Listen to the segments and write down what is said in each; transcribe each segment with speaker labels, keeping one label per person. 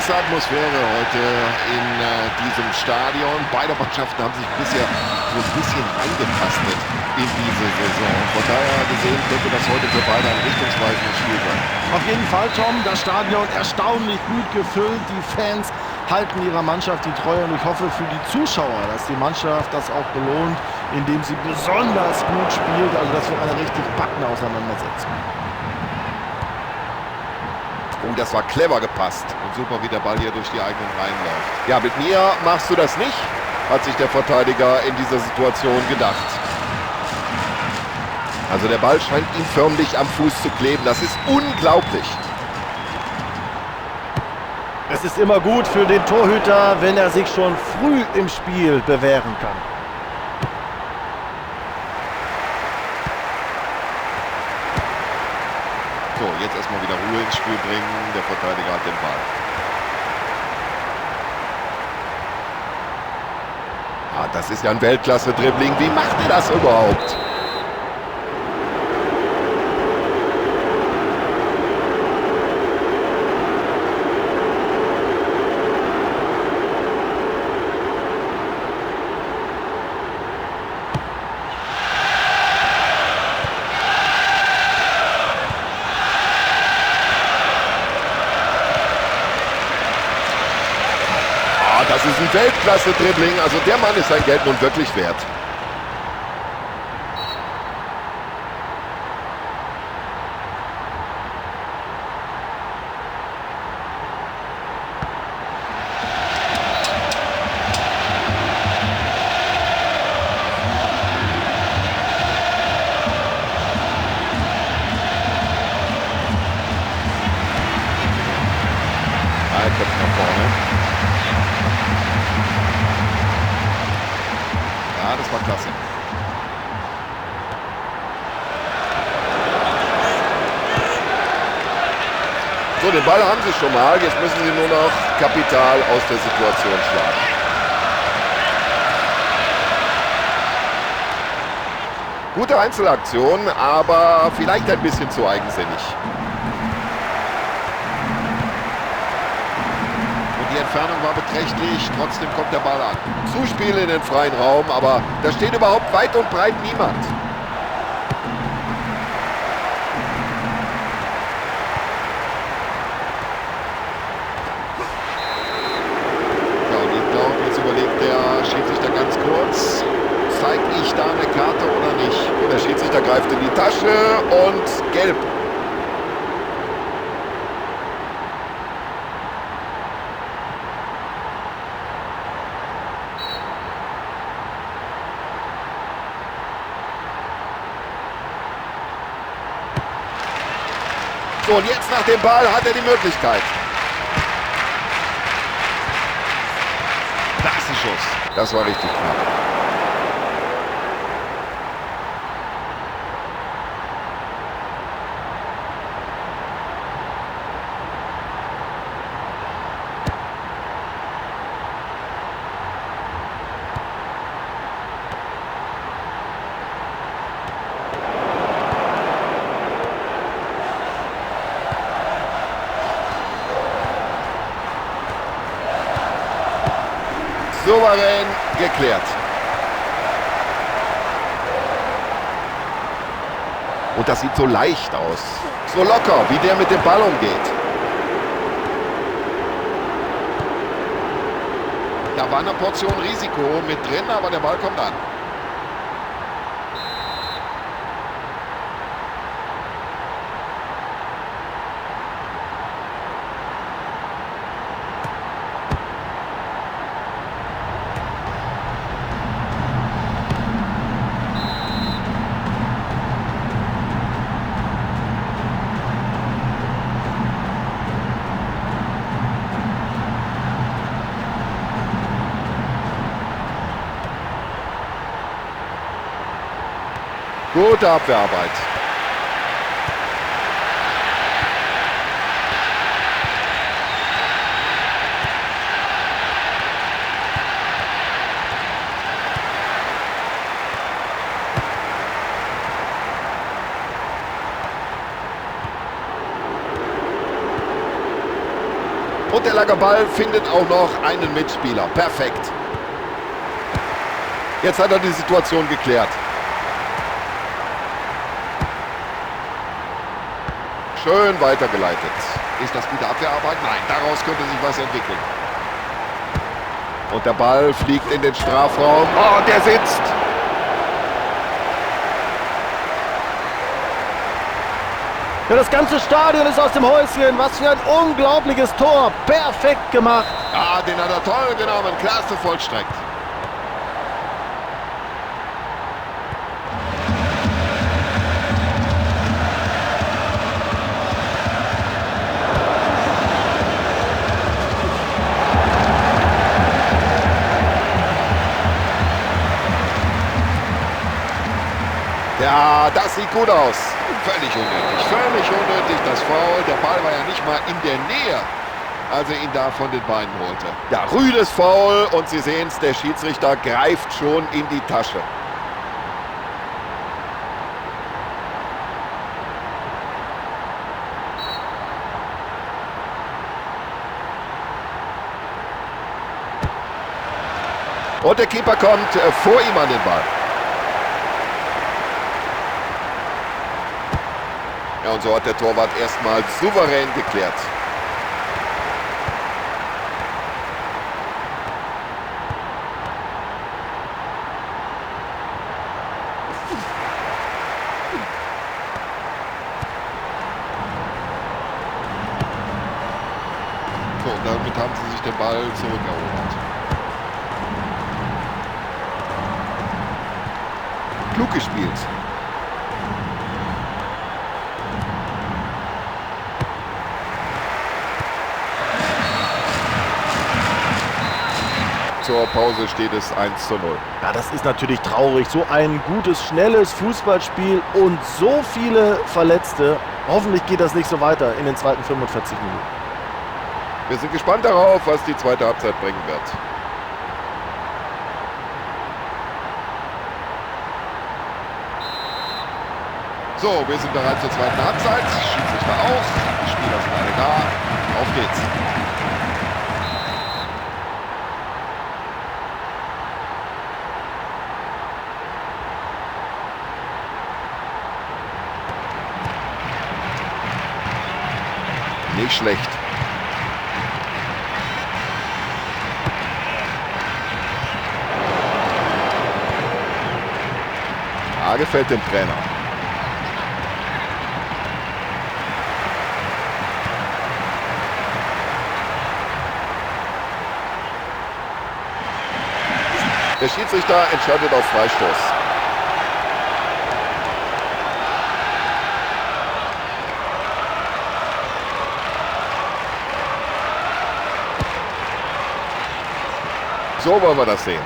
Speaker 1: Klasse Atmosphäre heute in diesem Stadion. Beide Mannschaften haben sich bisher so ein bisschen reingetastet in diese Saison. Von daher gesehen könnte das heute für beide ein richtungsweisendes Spiel sein.
Speaker 2: Auf jeden Fall, Tom, das Stadion erstaunlich gut gefüllt. Die Fans halten ihrer Mannschaft die Treue und ich hoffe für die Zuschauer, dass die Mannschaft das auch belohnt, indem sie besonders gut spielt. Also das wird eine richtig packende Auseinandersetzung.
Speaker 1: Oh, das war clever gepasst. Und super, wie der Ball hier durch die eigenen Reihen läuft. Ja, mit mir machst du das nicht, hat sich der Verteidiger in dieser Situation gedacht. Also der Ball scheint ihm förmlich am Fuß zu kleben. Das ist unglaublich.
Speaker 2: Es ist immer gut für den Torhüter, wenn er sich schon früh im Spiel bewähren kann.
Speaker 1: So, jetzt erstmal wieder Ruhe ins Spiel bringen. Der Verteidiger hat den Ball. Ah, das ist ja ein Weltklasse-Dribbling. Wie macht er das überhaupt? Das ist ein Weltklasse-Dribbling. Also der Mann ist sein Geld nun wirklich wert. Er kommt nach vorne. Ja, das war klasse. So, den Ball haben sie schon mal. Jetzt müssen sie nur noch Kapital aus der Situation schlagen. Gute Einzelaktion, aber vielleicht ein bisschen zu eigensinnig. Und die Entfernung war beträchtlich, trotzdem kommt der Ball an. Zuspiel in den freien Raum, aber da steht überhaupt weit und breit niemand. Ja, und ich glaube, jetzt überlegt der Schiedsrichter ganz kurz, zeige ich da eine Karte oder nicht? Und der Schiedsrichter greift in die Tasche und gelb. So, und jetzt nach dem Ball hat er die Möglichkeit. Das ist ein Schuss. Das war richtig knapp. Souverän geklärt. Und das sieht so leicht aus. So locker, wie der mit dem Ball umgeht. Da war eine Portion Risiko mit drin, aber der Ball kommt an. Gute Abwehrarbeit. Und Und der lange Ball findet auch noch einen Mitspieler. Perfekt. Jetzt hat er die Situation geklärt. Schön weitergeleitet. Ist das gute Abwehrarbeit? Nein, daraus könnte sich was entwickeln. Und der Ball fliegt in den Strafraum. Oh, der sitzt.
Speaker 2: Ja, das ganze Stadion ist aus dem Häuschen. Was für ein unglaubliches Tor. Perfekt gemacht.
Speaker 1: Ja, den hat er toll genommen. Klasse vollstreckt. Ja, das sieht gut aus. Völlig unnötig das Foul. Der Ball war ja nicht mal in der Nähe, als er ihn da von den Beinen holte. Ja, rüdes Foul und Sie sehen es, der Schiedsrichter greift schon in die Tasche. Und der Keeper kommt vor ihm an den Ball. Ja, und so hat der Torwart erstmal souverän geklärt. So, und damit haben sie sich den Ball zurückerobert. Klug gespielt. Zur Pause steht es 1:0.
Speaker 2: Ja, das ist natürlich traurig. So ein gutes, schnelles Fußballspiel und so viele Verletzte. Hoffentlich geht das nicht so weiter in den zweiten 45 Minuten.
Speaker 1: Wir sind gespannt darauf, was die zweite Halbzeit bringen wird. So, wir sind bereit zur zweiten Halbzeit. Schiedsrichter auch. Die Spieler sind alle da. Auf geht's. Nicht schlecht. Ah, gefällt dem Trainer. Der Schiedsrichter entscheidet auf Freistoß. So wollen wir das sehen.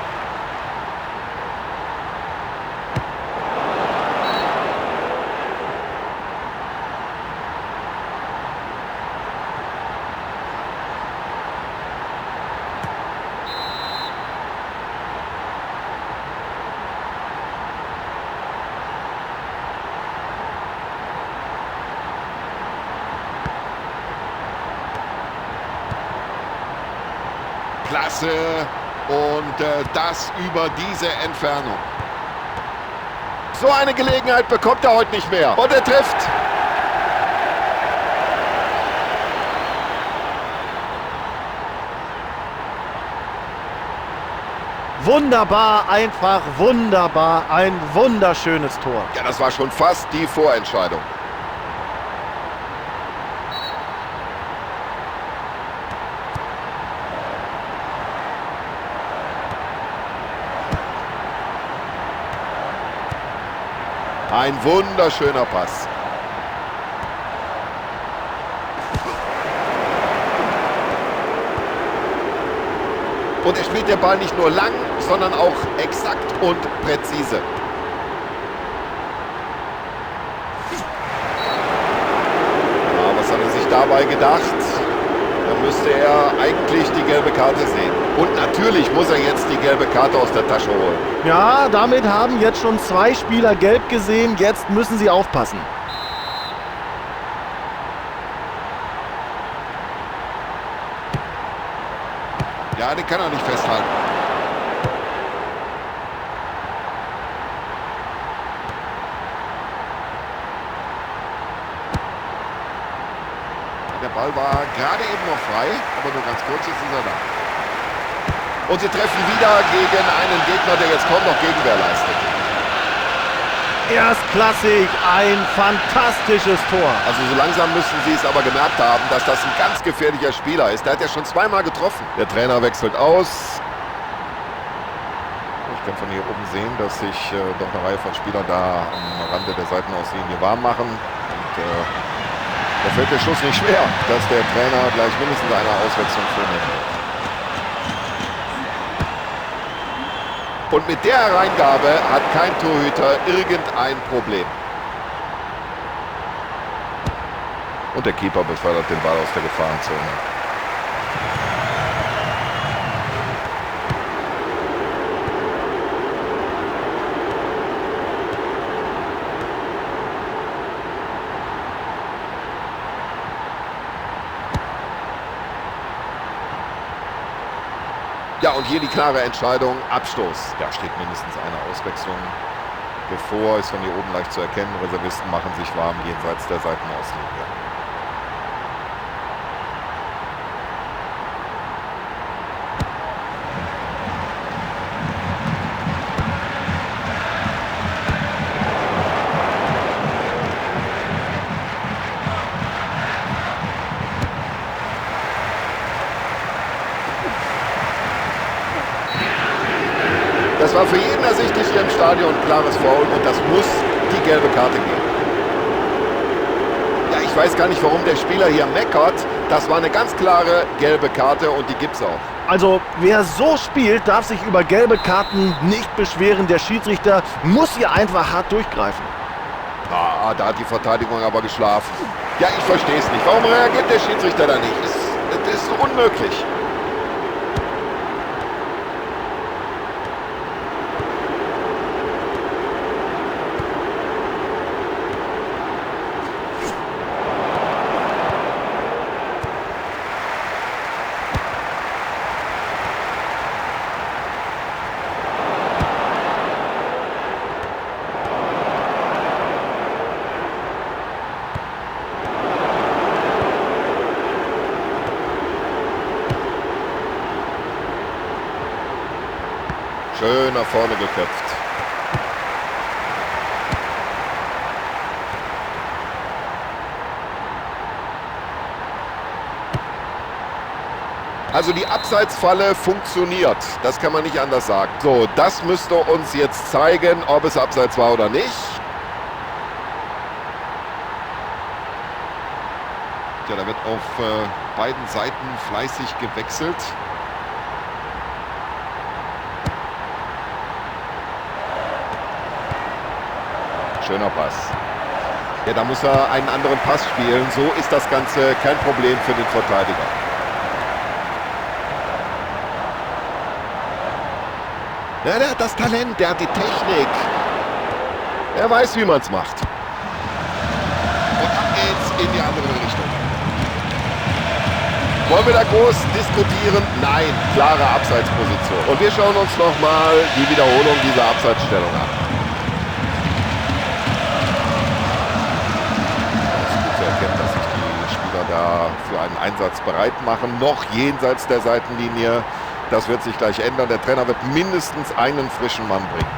Speaker 1: Klasse. Und das über diese Entfernung. So eine Gelegenheit bekommt er heute nicht mehr. Und er trifft.
Speaker 2: Wunderbar, einfach wunderbar. Ein wunderschönes Tor.
Speaker 1: Ja, das war schon fast die Vorentscheidung. Ein wunderschöner Pass. Und er spielt den Ball nicht nur lang, sondern auch exakt und präzise. Ja, was hat er sich dabei gedacht? Da müsste er eigentlich die gelbe Karte sehen. Und natürlich muss er jetzt die gelbe Karte aus der Tasche holen.
Speaker 2: Ja, damit haben jetzt schon 2 Spieler gelb gesehen. Jetzt müssen sie aufpassen.
Speaker 1: Ja, den kann er nicht festhalten. Der Ball war gerade eben noch frei, aber nur ganz kurz, jetzt ist er da. Und sie treffen wieder gegen einen Gegner, der jetzt kaum noch Gegenwehr leistet.
Speaker 2: Erstklassig, ein fantastisches Tor.
Speaker 1: Also so langsam müssen sie es aber gemerkt haben, dass das ein ganz gefährlicher Spieler ist. Der hat ja schon zweimal getroffen. Der Trainer wechselt aus. Ich kann von hier oben sehen, dass sich doch eine Reihe von Spielern da am Rande der Seitenauslinie warm machen. Und da fällt der Schuss nicht schwer, dass der Trainer gleich mindestens eine Auswechslung vornehmen wird. Und mit der Hereingabe hat kein Torhüter irgendein Problem. Und der Keeper befördert den Ball aus der Gefahrenzone. Ja, und hier die klare Entscheidung, Abstoß. Da steht mindestens eine Auswechslung bevor, ist von hier oben leicht zu erkennen. Reservisten machen sich warm jenseits der Seitenauslinie. Das war für jeden ersichtlich hier im Stadion ein klares Foul und das muss die gelbe Karte geben. Ja, ich weiß gar nicht, warum der Spieler hier meckert. Das war eine ganz klare gelbe Karte und die gibt's auch.
Speaker 2: Also, wer so spielt, darf sich über gelbe Karten nicht beschweren. Der Schiedsrichter muss hier einfach hart durchgreifen.
Speaker 1: Ah, da hat die Verteidigung aber geschlafen. Ja, ich verstehe es nicht. Warum reagiert der Schiedsrichter da nicht? Das ist unmöglich. Schön nach vorne geköpft. Also die Abseitsfalle funktioniert. Das kann man nicht anders sagen. So, das müsste uns jetzt zeigen, ob es abseits war oder nicht. Ja, da wird auf beiden Seiten fleißig gewechselt. Schöner Pass. Ja, da muss er einen anderen Pass spielen. So ist das Ganze kein Problem für den Verteidiger. Ja, der hat das Talent, der hat die Technik. Er weiß, wie man's macht. Und ab geht's in die andere Richtung. Wollen wir da groß diskutieren? Nein, klare Abseitsposition. Und wir schauen uns nochmal die Wiederholung dieser Abseitsstellung an. Es ist gut zu erkennen, dass sich die Spieler da für einen Einsatz bereit machen. Noch jenseits der Seitenlinie. Das wird sich gleich ändern. Der Trainer wird mindestens einen frischen Mann bringen.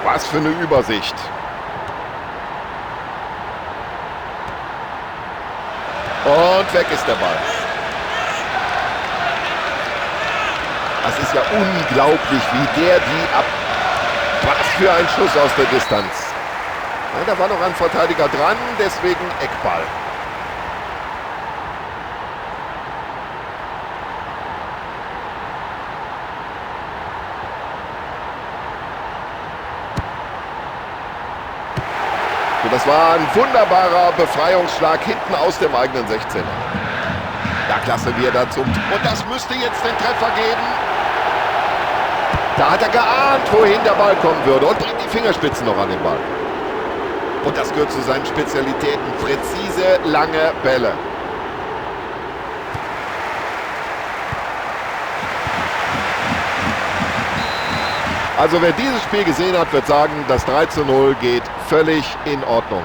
Speaker 1: Was für eine Übersicht. Und weg ist der Ball. Das ist ja unglaublich, wie der die ab... Was für ein Schuss aus der Distanz. Ja, da war noch ein Verteidiger dran, deswegen Eckball. So, das war ein wunderbarer Befreiungsschlag hinten aus dem eigenen 16er. Ja, klasse, wie er da zum... Und das müsste jetzt den Treffer geben. Da hat er geahnt, wohin der Ball kommen würde und bringt die Fingerspitzen noch an den Ball. Und das gehört zu seinen Spezialitäten. Präzise, lange Bälle. Also wer dieses Spiel gesehen hat, wird sagen, das 3:0 geht völlig in Ordnung.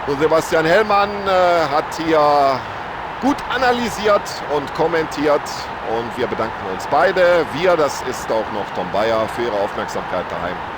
Speaker 1: Und Sebastian Hellmann hat hier gut analysiert und kommentiert. Und wir bedanken uns beide. Wir, das ist auch noch Tom Bayer, für Ihre Aufmerksamkeit daheim.